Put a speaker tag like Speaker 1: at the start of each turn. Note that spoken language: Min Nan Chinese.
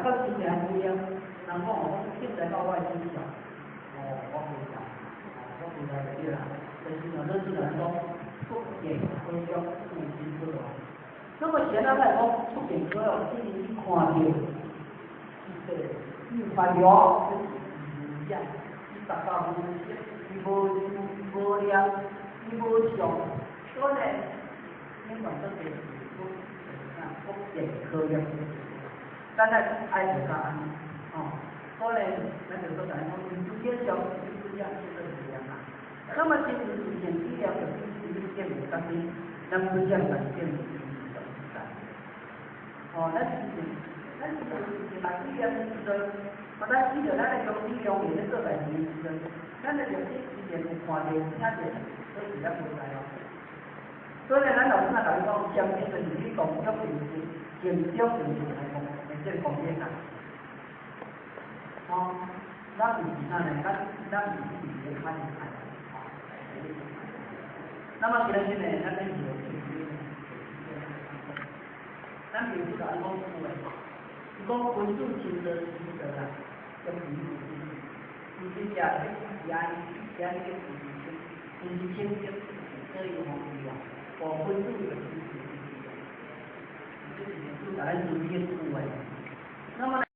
Speaker 1: 甲真正有念，人講哦，我正在到我的主教，哦，我不知，哦，我不知就對啦。但是呢，咱只能講出現科學有真出來。那麼現在來講出現科學，是你看到，對，你發覺這是無相，伊達到無色，伊無無量，伊無相，所以呢，你講這個是出出現科學。咱來愛就較按呢，哦，所以咱就說講講，有現象，有現象，這個是樣啦。那麼真如自性體驗就比你見袂當你，咱不見萬見是哦，咱是咱是就是來體驗的時陣，啊，咱記著咱的中體量面咧做代誌的時陣，咱的歷史之前有看著、聽著，都是咱無知哦。所以咱老師若共你講，禪定就是你動中定靜，靜中就是來講，這個講點啦。哦，咱毋是啥呢？咱毋是佇咧看看。那麼今日呢，咱咧是咱比如講講出來，伊講君子親道師道啦，叫君子，君子食是安尼，是按呢叫君子親，君子親則所以方便啊，哦，君子就是君子，這是君子共咱尊敬有的。那麼。